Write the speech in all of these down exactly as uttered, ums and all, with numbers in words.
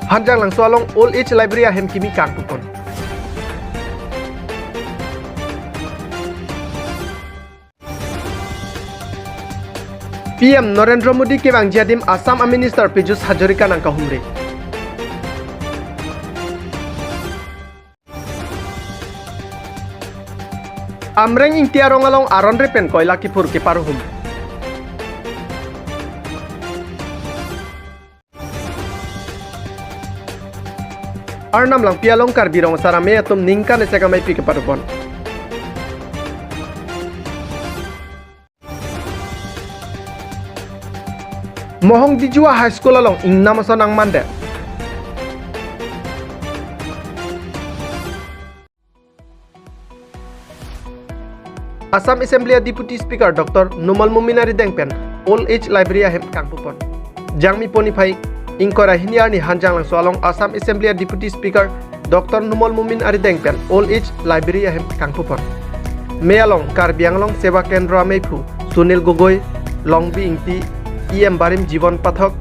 Hanjanglangso along Old Age Library ahem kimi kangpupon. P M Narendra Modi kevangji adim Assam a Minister Piyush Hazarika nangkahumri. Amreng Ingti arong along aron re pen koila kiphur keparuhum. Arnam Langpi along Karbi Rong Asar Amei atum ningkan isi amei pi keparuhon. Mohong Dijua High School along ingnam ason nangmandet. Assam Assembly a Deputy Speaker Doctor Numal Momin arideng pen Old Age Library ahem kangpupon. Jangmi poniphai ingkoi ra hini arni Hanjanglangso along Assam Assembly a Deputy Speaker Doctor Numal Momin arideng pen Old Age Library ahem kangpupon. Mei along Karbi Anglong Seva Kendra ameiphu Sunil Gogoi, Longbi Ingti, E M Barim Jiwon Pathak,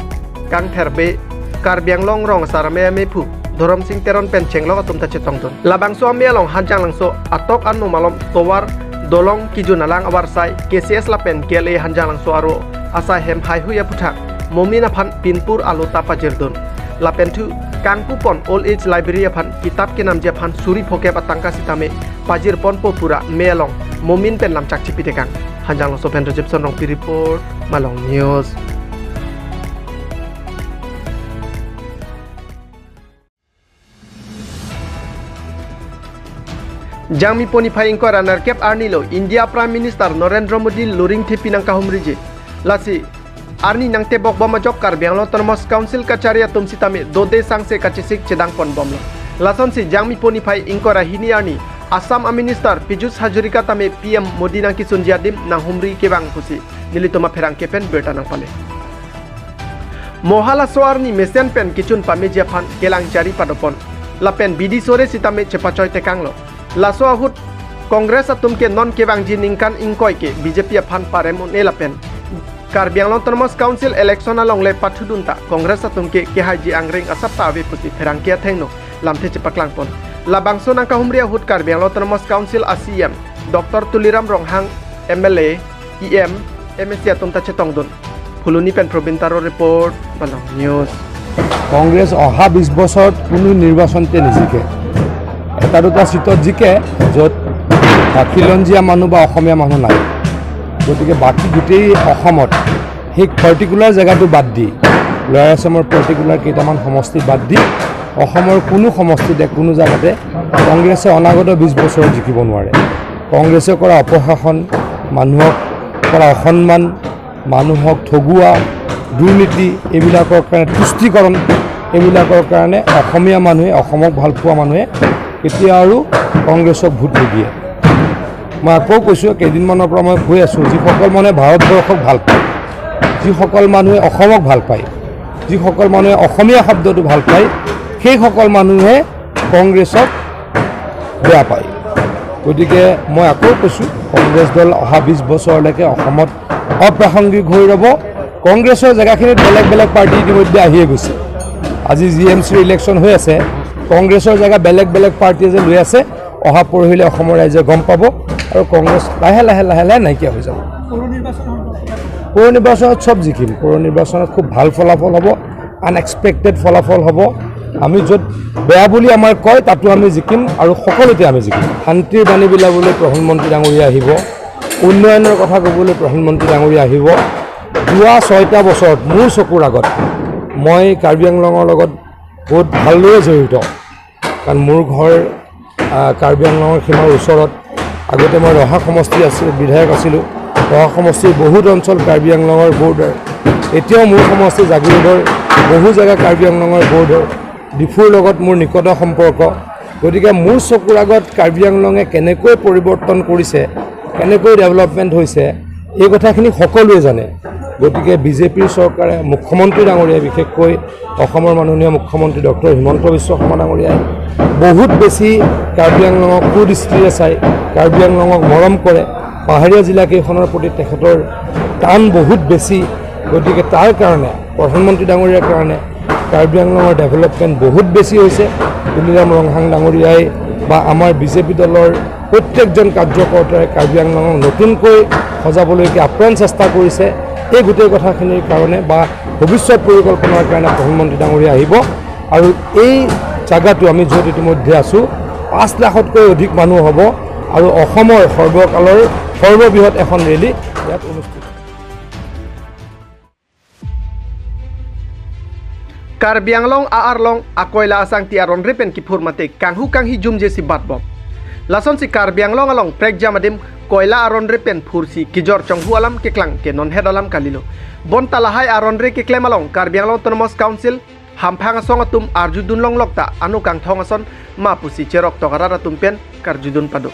Kangther Bey, Karbi Anglong Rong Asar Amei ameiphu Dhorom Sing Teron pen chenglok atum ta chetongdun. Labangso amei along Hanjanglangso atok ano malom tovar dolong kijun alang avarsai K C S lapen K L A Hanjanglangso aro asai hem haihui aphuthak Momin aphan pinpur alo ta pajirdun. Lapen thu kangpupon Old Age Library aphan kitap kenamji aphan suri phokep atangka sitame pajirponpo pura mei along Momin pen lamchak chipitekang. Hanjanglangso pen Rajib Sonrongpi report, Malong News. Jangmi poniphai ingkoi ra nerkep arni lo India Prime Minister Narendra Modi luring thepi nangkahumriji. Lasi arni nangtebok bom ajok Karbi Anglong Autonomous Council kachari atum sitame dode sangse kachesik chedangpon bomlo. Lasonsi Jangmi poniphai ingkoi ra hini arni Assam a Minister Piyush Hazarika tame P M Modi nangkisunji adim nanghumri kevang pusi nelitum apherangke pen birta nangpale. Mo halaso arni mesen pen kichun pameji aphan kelang jari padopon. Lapen bidi sore sitame chepachoi tekanglo. Laso ahut Congress atum ke non kevangji ningkan ingkoi ke B J P aphan parem un-e lapen Karbi Anglong Autonomous Council election along le pathudun ta Congress atum ke kehaiji angreng asap ta ave pusi pherangke athengno lamthe chepaklangpon. Labangso nangkahumri ahut Karbi Anglong Autonomous Council a C E M Doctor Tuliram Ronghang, M L A, E M, M A C atum ta chetongdun. Phuloni pen Probin Taro report, Malong News. Congress অহা বিশ বছৰত কোনো নিৰ্বাচনতে নিজিকে। এটা দুটা ছিটত জিকে, য'ত, আ, খিলঞ্জীয়া মানুহ বা অসমীয়া মানুহ নাই। গতিকে বাকী গোটেই অসমত সেই পাৰ্টিকুলাৰ জেগাটো বাদ দি, লয়াৰ আছামৰ পাৰ্টিকুলাৰ কেইটামান সমষ্টি বাদ দি অসমৰ কোনো সমষ্টিতে, কোনো জেগাতে কংগ্ৰেছে অনাগত বিশ বছৰত জিকিব নোৱাৰে। কংগ্ৰেছে কৰা অপশাসন, মানুহক কৰা অসন্মান, মানুহক ঠগোৱা, দুৰ্নীতি, এইবিলাকৰ কাৰণে, তুষ্টিকৰণ, এইবিলাকৰ কাৰণে অসমীয়া মানুহে, অসমক ভাল পোৱা মানুহে কেতিয়াও আৰু কংগ্ৰেছক ভোট নিদিয়ে। মই আকৌ কৈছোঁ, কেইদিনমানৰ পৰা মই কৈ আছোঁ, যিসকল মানুহে ভাৰতবৰ্ষক ভাল পায়, যিসকল মানুহে অসমক ভাল পায়, যিসকল মানুহে অসমীয়া শব্দটো ভাল পায়, সেইসকল মানুহে কংগ্ৰেছক বেয়া পায়। গতিকে মই আকৌ কৈছোঁ, কংগ্ৰেছ দল অহা বিশ বছৰলৈকে অসমত অপ্ৰাসংগিক হৈ ৰ'ব। কংগ্ৰেছৰ জেগাখিনিত বেলেগ বেলেগ পাৰ্টি ইতিমধ্যে আহিয়ে গৈছে। আজি জি এম চিৰ ইলেকশ্যন হৈ আছে, কংগ্ৰেছৰ জেগা বেলেগ বেলেগ পাৰ্টিয়ে যে লৈ আছে, অহা পৰহিলৈ অসমৰ ৰাইজে গম পাব আৰু কংগ্ৰেছ লাহে লাহে, লাহে লাহে নাইকিয়া হৈ যাব। পৌৰ নিৰ্বাচন সম্পৰ্কে? পৌৰ নিৰ্বাচনত চব জিকিম। পৌৰ নিৰ্বাচনত খুব ভাল ফলাফল হ'ব, আনএক্সপেক্টেড ফলাফল হ'ব। আমি য'ত বেয়া বুলি আমাৰ কয়, তাতো আমি জিকিম আৰু সকলোতে আমি জিকিম। শান্তিৰ বাণী বিলাবলৈ প্ৰধানমন্ত্ৰী ডাঙৰীয়া আহিব, উন্নয়নৰ কথা ক'বলৈ প্ৰধানমন্ত্ৰী ডাঙৰীয়া আহিব। যোৱা ছয়টা বছৰত মোৰ চকুৰ আগত, মই কাৰ্বি আংলঙৰ লগত বহুত ভালদৰে জড়িত, কাৰণ মোৰ ঘৰ, আহ, কাৰ্বি আংলঙৰ সীমাৰ ওচৰত। আগতে মই ৰহা সমষ্টি আছিল, বিধায়ক আছিলোঁ। ৰহা সমষ্টিৰ বহুত অঞ্চল কাৰ্বি আংলঙৰ বৰ্ডাৰ। এতিয়াও মোৰ সমষ্টি জাগিৰোডৰ বহু জেগা কাৰ্বি আংলঙৰ বৰ্ডাৰ। ডিফুৰ লগত মোৰ নিকট সম্পৰ্ক। গতিকে মোৰ চকুৰ আগত কাৰ্বি আংলঙে কেনেকৈ পৰিৱৰ্তন কৰিছে, কেনেকৈ ডেভেলপমেণ্ট হৈছে, এই কথাখিনি সকলোৱে জানে। গতিকে বিজেপিৰ চৰকাৰে, মুখ্যমন্ত্ৰী ডাঙৰীয়া, বিশেষকৈ অসমৰ মাননীয় মুখ্যমন্ত্ৰী ডক্টৰ হিমন্ত বিশ্ব শৰ্মা ডাঙৰীয়াই বহুত বেছি কাৰ্বি আংলঙক কুদৃষ্টিৰে চায়, কাৰ্বি আংলঙক মৰম কৰে। পাহাৰীয়া জিলাকেইখনৰ প্ৰতি তেখেতৰ টান বহুত বেছি। গতিকে তাৰ কাৰণে, প্ৰধানমন্ত্ৰী ডাঙৰীয়াৰ কাৰণে, কাৰ্বি আংলঙৰ ডেভেলপমেণ্ট বহুত বেছি হৈছে। তুলিৰাম ৰংহাং ডাঙৰীয়াই বা আমাৰ বিজেপি দলৰ প্ৰত্যেকজন কাৰ্যকৰ্তাই কাৰ্বি আংলঙক নতুনকৈ সজাবলৈকে আপ্ৰাণ চেষ্টা কৰিছে। এই গোটেই কথাখিনিৰ কাৰণে বা ভৱিষ্যত পৰিকল্পনাৰ কাৰণে প্ৰধানমন্ত্ৰী ডাঙৰীয়া আহিব। আৰু এই জাগাটো আমি য'ত ইতিমধ্যে আছোঁ, পাঁচ লাখতকৈ অধিক মানুহ হ'ব আৰু অসমৰ সৰ্বকালৰ সৰ্ববৃহৎ এখন ৰেলী ইয়াত অনুষ্ঠিত হ'ব। Karbi Anglong a-arlong akoila asangti aronre pen kiphur mate kanghu kanghi jumje si batbom. Lasonsi Karbi Anglong along prekjam adim koila aronre pen phursi kijor chonghu alam keklang ke nonhet alam kalilo. Bonta lahai aronre keklem along Karbi Anglong Autonomous Council hamphang asong atum arjudun longlok ta ano kangthong ason ma pusi cherok tok arat atum pen karjudun pado.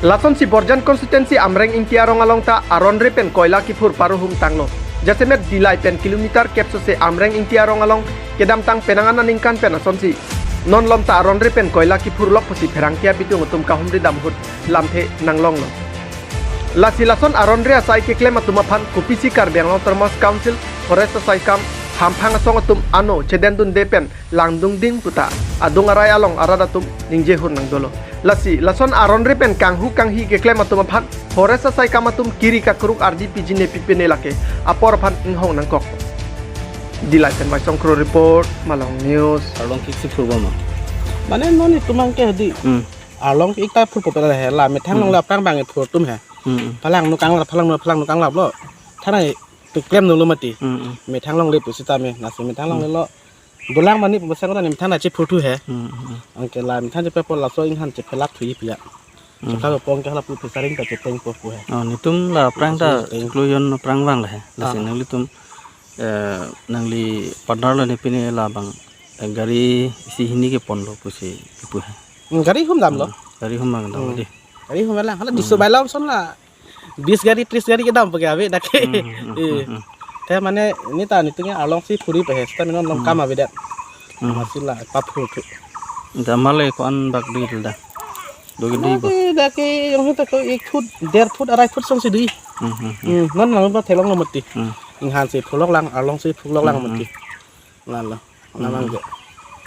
Lasonsi Borjan constituency Amreng Ingti arong along ta aronre pen koila kiphur paruhum tanglo. Jasemet Dillai pen kilometer kep sose Amreng Ingti arong along kedamtang penang an aningkan pen asonsi non lom ta aronre pen koila kiphur lok pusi pherangke abitung atum kahumri dam ahut lamthe nanglonglo. Lasi lason aronre asai keklem atum aphan kopisi Karbi Anglong Autonomous Council, Forest asai kam, hamphang asong atum ano chedendunde pen langdungding puta adung arai along arat atum ningje hur nangdolo. Lasi lason aronre pen kanghu kanghi keklem atum aphan Forest asai kam atum kiri kakruk ardi pijine pipine lake apor aphan inghong nangkok. Dillai pen Waisong Kro report, Malong News. Arlong kiksi phurbo ma? Mane non itum angke hadi. Hmm. Arlong ik ta phurpo pela he la methang Hmm. longle aphrang bang phur atum he. Hmm. Phalang nu kanglap, phalang nu, phalang nu kanglaplo. Thanai tu klem nu lo mati. Hmm, hmm. Methang longle pusitame, lasi methang longle lo. Dolang mani pemesang ta ni methang na chephurthu he. Hmm, hmm. Angke la methang chepepo laso inghan chephelap thuji pia. Hmm. Chephelap pong ke hala pu phesaring ta chepeng po pu he. Oh, netum la aphrang ta Chepeng. Kloyon aphrang bang la he. Lasi Ah. nanglitum, eh, nangli partner lo ne pine labang, eh, gari isi hini keponlo pusi kipu he. Hmm, gari hum damlo. Hmm, gari hum bang dam Hmm. di. Gari hum lang. Hala Hmm. diso bailong son la bis gari, tris gari kedam pake ave dak. Hmm, hmm, hmm, Eh. hmm, hmm. Te mane ini ta nitung arlong si phuri pe he, seta minon long Hmm. kam ave dak. Hmm. Masih la paphurthu. Dam le ko-an bak di da. Dogi di ba. Dak, dak yang hita ko ek foot, der foot, arai foot song si di. Hmm, hmm, hmm. Hmm, non lang ba thelong lo mati. Hmm. Inghan si phulok lang, arlong si phulok lang Hmm, mati. hmm. Lalo, Hmm. lamang ke.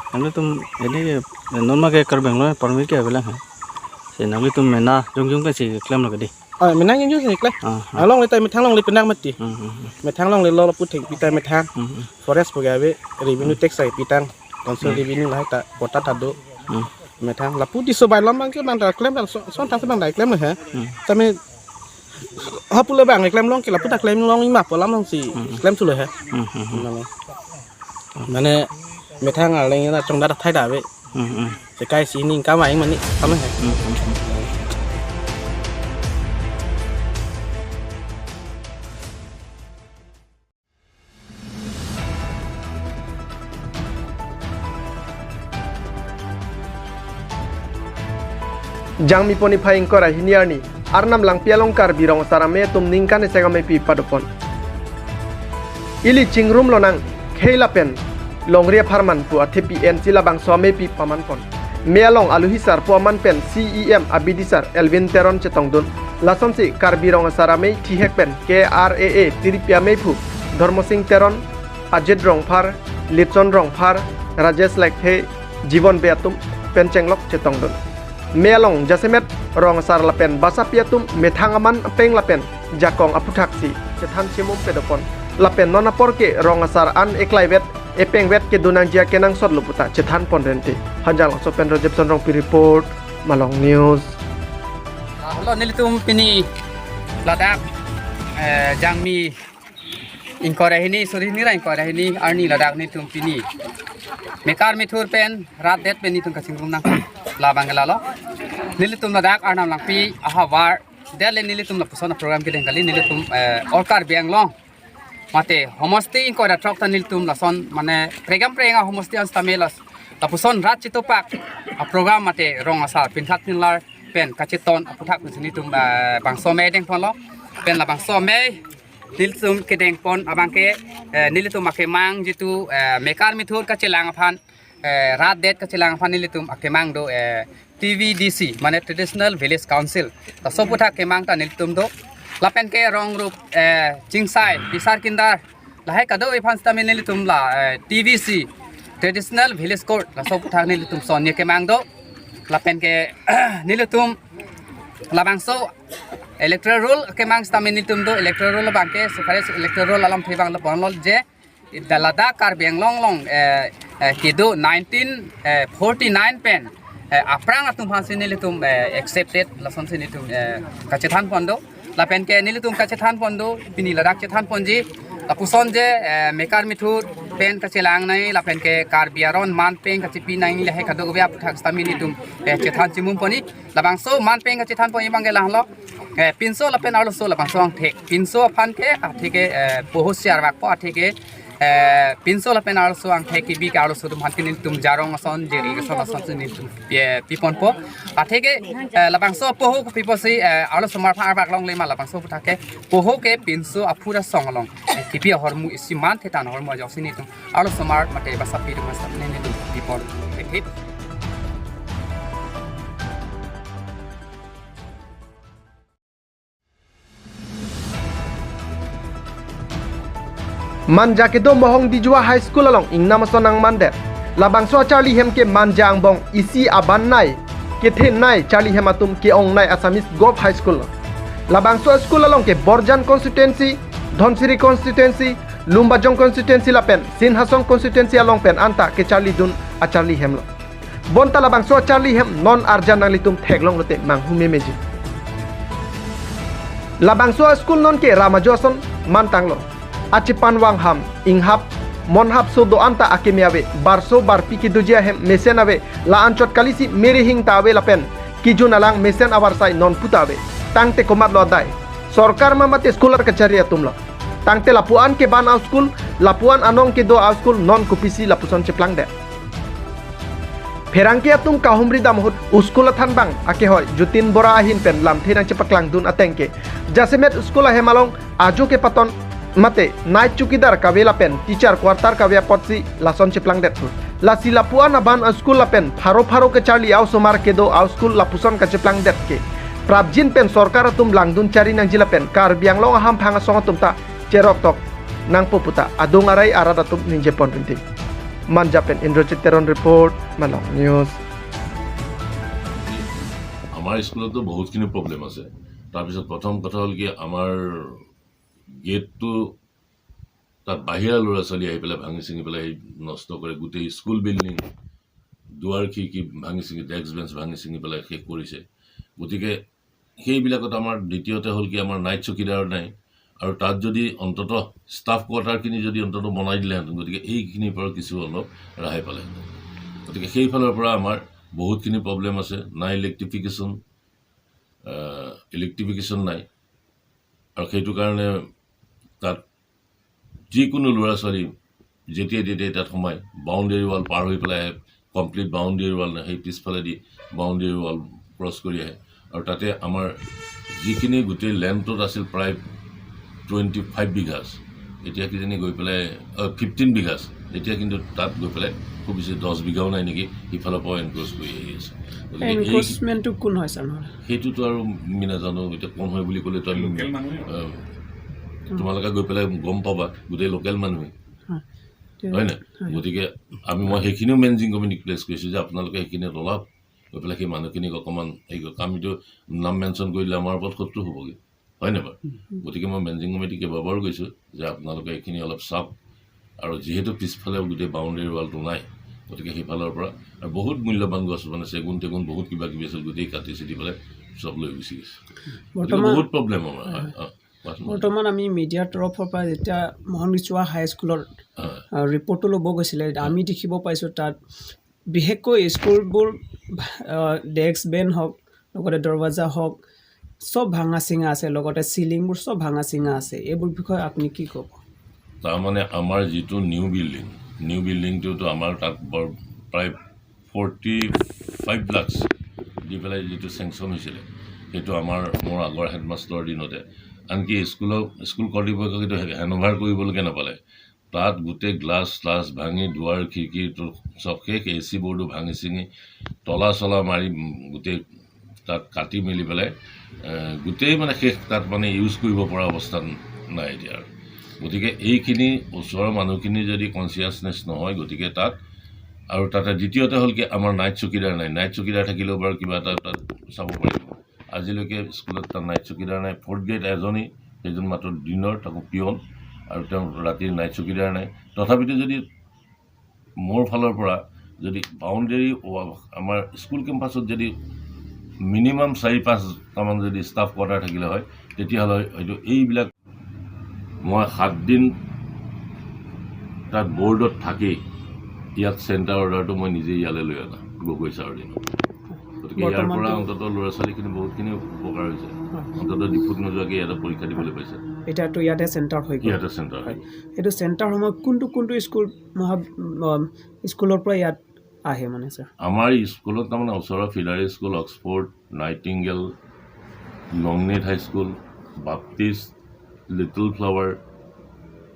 Nanglitum ini ke, non ma ke Karbi Anglong permit ke avelang he. Si nanglitum mena jongjong ke si klem lo ke di. Oh, mena jongjong si klem. Ah, ah. Along le ta methang longle pinang mati. Hmm, hmm, hmm. Methang longle lo pu thek pita methang. Hmm, hmm. Forest pu gabe revenue Hmm. tax ai pitang. Council Hmm. revenue lahai ta kota ta do. Hmm. Methang lapu diso bailom bang ke bang ta klem bang so, son ta bang ta klem le he. Hmm. Tame hapu le bang klem long ke lapu ta klem long ima polam long si Hmm. klem sulo he. Hmm, hmm, hmm. Mane, mane methang arleng na chongdat athai da ave. Hmm, hmm. Sekai si ning kamai mani kame he. Hmm, hmm, hmm. Jangmi pon niphai ingkoi ra hini arni, Arnam Langpi along Karbi Rong Asar Amei atum ningkan eseng ameipi padopon. Ili chingrum lonang, khei lapen longri apharman pu athepi ensi labangso ameipi pamanpon. Mei along aluhi sarpo aman pen C E M abidisar Elwin Teron chetongdun. Lasonsi Karbi Rong Asar Amei thihek pen K R A A tiripi ameiphu Dharmasing Teron, Ajit Rongphar, Litson Rongphar, Rajesh Lekthe, Jibon Bey atum pen chenglok chetongdun. Mei along jasemet rong asar lapen basapi atum methang aman apeng lapen jakong aputhaksi chethan chemum pedopon. Lapen non apor ke rong asar an eklaivet epengvet kedunangji akenangsot lo puta chethanpon rente. Hanjanglangso pen Rajepson Rongpi report, Malong News. Ah, hello, nelitum pini ladak, eh, Jangmi ingkoi ra hini, suri hini ra ingkoi ra hini, arni ladak nelitum pini mekar methur pen rat det pen nelitum kachingrum nang labang ke lalo. Nelitum ladak Arnam Langpi ahavar det le nelitum lapuson program kedeng kali nelitum, eh, All Karbi Anglong mate homosti ingkoi ra throk ta nelitum lason mane pregam prega homosti an stammelas lapuson rat chitopak aprogram mate rong asar pinthat pinlar pen kacheton aputhak pensi nelitum, eh, bangso amei dengponlo pen labangso amei nelitum kedengpon abang ke, eh, nelitum akemang jitu, eh, mekar methur kachelang aphan, eh, rat det kachelang aphan nelitum akemang do, eh, T V D C, mane Traditional Village Council. Laso aputhak kemang ta nelitum do. Lapen ke rong rup, eh, chingsai, bisar kindar, Lahai kadokave aphan sitame nelitum la, eh, T V C, Traditional Village Court, laso aputhak nelitum son ne kemang do. Lapen ke nelitum labangso electoral roll kemang sitame nelitum do, electoral roll abang ke, separate electoral roll alamthe abang lo ponlo je, ida ladak Karbi Anglong along, eh, eh, kedo nineteen, eh, forty-nine pen, eh, aphrang atum aphansi nelitum, eh, accepted, lasonsi nelitum, eh, kachethan pon do. Lapen ke nelitum kachethan pon do, pini ladak chethan ponji, lapuson je, eh, mekar methur pen kachelang nangji, lapen ke Karbi aron man pen kachepi nangji, lahai kadokave aputhak sitame nelitum, eh, chethan chimum pon-i. Labangso man pen kachethan ponji abang ke lahelo, eh, pinso lapen arloso labangso angthek. Pinso aphan ke, athe ke, eh, poho si arvakpo, athe ke, eh, pinso lapen arloso angthek kebi ke arloso atum aphan ke nelitum jarong ason, jeri ason, asonsi nelitum, eh, pi ponpo. Athe ke, eh, labangso poho kepi pusi, eh, arlosomar aphan arvak longle ma, labangso aputhak ke poho ke pinso aphu ra song along, eh, kepi ahormu isi manthe tan ahormu ajoksi nelitum arlosomar mate basapi atum aphan sitame nelitum pi pon thekthe. Manja kedo Mohong Dijua High School along ingnam ason nangmandet. Labangso acharli hem ke Manja angbong isi abannei, kethenei charli hem atum ke-ongnei Assamese Govt High School. Labangso school along ke Borjan constituency, Dhansiri constituency, Lumbajong constituency lapen Sinhasong constituency along pen anta kecharlidun acharli hemlo. Bonta labangso acharli hem non arjan nanglitum theklong lote manghu memeji. Labangso school non ke ramajo ason mantanglo. Achepan vangham, inghap, monhap so do anta akeme ave, barso barpi kedoji ahem mesen ave, la-anchot kalisi mere hing ta ave lapen kejun alang mesen avarsai non puta ave. Tangte komatlo adai? Sorkar ma mate school kachari atumlo? Tangte lapu-an keban a-school, lapu-an anong kedo a-school non kopisi lapuson cheplangdet? Pherangke atum kahumri dam ahut school athanbang akehoi Jutin Bora ahin pen lamthe nangchepaklangdun ateng ke, jasemet school ahem along ajo kepaton mate night chowkidar kave lapen teacher quarter kave apotsi lason cheplangdet ahut. Lasi lapu-an aban a-school lapen pharo pharo kecharli a-osomar kedo a-school lapuson kacheplangdet ke prapjin pen sorkar atum langdun chari nangji lapen Karbi Anglong ahamphang asong atum ta cheroktok nangpo puta adung arai arat atum ningje pon rinti. Manja pen Indrajit Teron report, Malong News. আমাৰ স্কুলতো বহুতখিনি প্ৰব্লেম আছে। তাৰপিছত প্ৰথম কথা হ'ল কি, আমাৰ গেটটো তাত বাহিৰা ল'ৰা ছোৱালী আহি পেলাই ভাঙি চিঙি পেলাই নষ্ট কৰে, গোটেই স্কুল বিল্ডিং, দুৱাৰ খিৰিকী ভাঙি চিঙি, ডেস্ক বেঞ্চ ভাঙি চিঙি পেলাই শেষ কৰিছে। গতিকে সেইবিলাকত আমাৰ দ্বিতীয়তে হ'ল কি, আমাৰ নাইট চকীদাৰ নাই, আৰু তাত যদি অন্ততঃ ষ্টাফ কোৱাৰ্টাৰখিনি যদি অন্ততঃ বনাই দিলেহেঁতেন, গতিকে এইখিনিৰ পৰা কিছু অলপ ৰেহাই পালেহেঁতেন। গতিকে সেইফালৰ পৰা আমাৰ বহুতখিনি প্ৰব্লেম আছে, নাই ইলেক্ট্ৰিফিকেশ্যন, ইলেক্ট্ৰিফিকেশ্যন নাই, আৰু সেইটো কাৰণে তাত যিকোনো ল'ৰা ছোৱালী যেতিয়াই তেতিয়াই তাত সোমায়, বাউণ্ডেৰী ৱাল পাৰ হৈ পেলাই আহে, কমপ্লিট বাউণ্ডেৰী ৱাল নাই, সেই পিছফালেদি বাউণ্ডেৰী ৱাল ক্ৰছ কৰি আহে। আৰু তাতে আমাৰ যিখিনি গোটেই লেণ্টত আছিল প্ৰায় টুৱেণ্টি ফাইভ বিঘাছ, এতিয়া কিজানি গৈ পেলাই ফিফটিন বিঘাছ, এতিয়া কিন্তু তাত গৈ পেলাই খুব বেছি দহ বিঘাও নাই নেকি, সিফালৰ পৰা এনক্ৰ'চ কৰি আহি আছে। গতিকে এই এনক্ৰ'চমেণ্টটো কোন হয় ছাৰ? সেইটোতো আৰু আমি নাজানো, এতিয়া কোন হয় বুলি ক'লেতো আমি লোকেল মানুহে। আহ, তোমালোকে গৈ পেলাই গম পাবা, গোটেই লোকেল মানুহে। হয়। হয় নে? হয়। গতিকে আমি, মই সেইখিনিও মেনেজিং কমিটিক প্লেচ কৰিছোঁ যে আপোনালোকে সেইখিনিত অলপ গৈ পেলাই সেই মানুহখিনিক অকণমান হেৰি কৰক। আমিতো নাম মেনশ্যন কৰিলে আমাৰ ওপৰত শত্ৰু হ'বগৈ, হয় নে বাৰু? উম, উম। গতিকে মই মেনেজিং কমিটিক কেইবাবাৰো কৈছোঁ যে আপোনালোকে এইখিনি অলপ চাওক, আৰু যিহেতু পিছফালে গোটেই বাউণ্ডেৰী ৱালটো নাই, গতিকে সেইফালৰ পৰা আৰু বহুত মূল্যৱান গছ মানে চেগুন তেগুন বহুত কিবা কিবি আছিল, গোটেই কাটি চিটি পেলাই চব লৈ গুচি গৈছে। গতিকে বৰ্তমান বহুত প্ৰব্লেম আমাৰ। হয়, হয়। হয়। কোৱাচোন। বৰ্তমান আমি মিডিয়াৰ তৰফৰ পৰা যেতিয়া মোহন ৰিচুৱা হাইস্কুলৰ, হয়। আহ, ৰিপৰ্টটো ল'ব গৈছিলে, হয়। আমি দেখিব পাইছোঁ তাত বিশেষকৈ স্কুলবোৰ, আহ, ডেস্ক বেঞ্চ হওক, লগতে দৰৱাজা হওক, চব ভাঙা চিঙা আছে, লগতে চিলিংবোৰ চব ভাঙা চিঙা আছে। এইবোৰ বিষয়ে আপুনি কি ক'ব? তাৰমানে আমাৰ যিটো নিউ বিল্ডিং, নিউ বিল্ডিংটোতো আমাৰ তাত বৰ প্ৰায় ফৰ্টি ফাইভ লাখছ দি পেলাই যিটো চেংচন হৈছিলে, সেইটো আমাৰ, মোৰ আগৰ হেডমাষ্টৰৰ দিনতে। আনকি স্কুলৰ, স্কুল কৰ্তৃপক্ষকে সেইটো হে-, হেণ্ড অভাৰ কৰিবলৈকে নাপালে। তাত গোটেই গ্লাছ শ্লাছ ভাঙি, দুৱাৰ খিৰিকীটো চব শেষ, এ চি বৰ্ডো ভাঙি চিঙি, তলা চলা মাৰি, উম, গোটেই তাত কাটি মেলি পেলাই, এ, গোটেই মানে শেষ, তাত মানে ইউজ কৰিব পৰা অৱস্থাত নাই এতিয়া আৰু। গতিকে এইখিনি ওচৰৰ মানুহখিনি যদি কনচিয়াছনেছ নহয়, গতিকে তাত আৰু তাতে দ্বিতীয়তে হ'ল কি, আমাৰ নাইট চকীদাৰ নাই। নাইট চকীদাৰ থাকিলেও বাৰু কিবা এটা তাত চাব পাৰিব। আজিলৈকে স্কুলত তাত নাইট চকীদাৰ নাই। ফ'ৰ্থ গ্ৰেড এজনেই, সেইজন মাত্ৰ দিনৰ, তাকো পিয়ন, আৰু তেওঁ ৰাতিৰ নাইট চকীদাৰ নাই। তথাপিতো যদি মোৰ ফালৰ পৰা যদি বাউণ্ডেৰী ৱা-, আমাৰ স্কুল কেম্পাছত যদি মিনিমাম চাৰি পাঁচটামান যদি ষ্টাফ কোৱাৰ্টাৰ থাকিলে হয়, তেতিয়াহ'লে হয়তো এইবিলাক, মই সাত দিন তাত বৰ্ডত থাকি ইয়াত চেণ্টাৰ অৰ্ডাৰটো মই নিজে ইয়ালৈ লৈ অনা গগৈ ছাৰৰ দিনত। গতিকে ইয়াৰ বৰ্তমানতো পৰা অন্ততঃ ল'ৰা ছোৱালীখিনি বহুতখিনি উপকাৰ হৈছে। হয়। অন্ততঃ ডিফুত নোযোৱাকৈ ইয়াতে পৰীক্ষা দিবলৈ পাইছে। এতিয়াতো ইয়াতে চেণ্টাৰ হৈ গ'ল। ইয়াতে চেণ্টাৰ হৈ হয়। গ'ল। এইটো চেণ্টাৰ সময় কোনটো কোনটো স্কুল মহা-, অম, স্কুলৰ পৰা ইয়াত আহে মানে, ছাৰ? আমাৰ স্কুলত তাৰমানে ওচৰৰ ফিডাৰী স্কুল, অক্সফৰ্ড, নাইটিংগেল, লংনেট হাইস্কুল, বাপ্টিষ্ট, লিটল ফ্লাৱাৰ,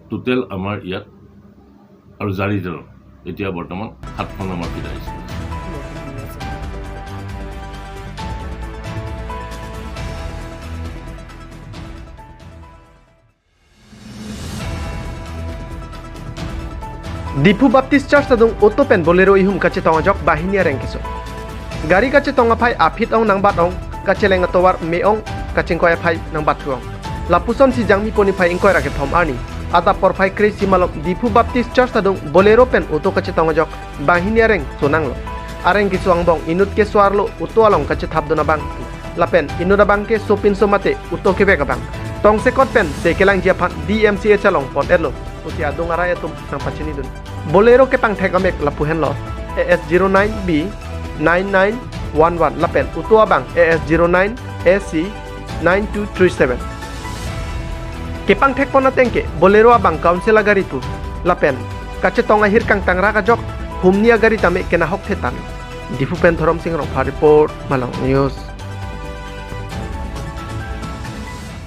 টোটেল আমাৰ ইয়াত আৰু জাৰি তেৰ, এতিয়া বৰ্তমান সাতখন আমাৰ ফিডাৰী school. Diphu Baptist Church adung auto pen Bolero ihum kachetong ajok banghini areng keso. Gari kachetong aphai aphit ong nangbat ong, kacheleng atovar me ong, kachingkoi aphai nangbat thu ong. Lapuson si Jangmi poni phai ingkoi ra kethom arni adap porphai kre-isi malom Diphu Baptist Church adung Bolero pen auto kachetong ajok banghini areng sonanglo. Areng keso angbong inut keso arlo auto along kachethapdun abang. Lapen inut abang ke sopinso mate auto kevek abang tongsekot pen de kelangji aphan D M C H along pon-etlo pusi adung arai atum nangpachinidun. Bolero kepangthek amek lapu henlo A S zero nine B nine nine one one lapen auto abang A S zero nine A C nine two three seven. Kepangthek pon ateng ke Bolero abang Council agari pu lapen kachetong ahir kangtang rak ajok humni agari tame kenahok thetan. Diphu pen Dhorom Sing Rongphar report, Malong News.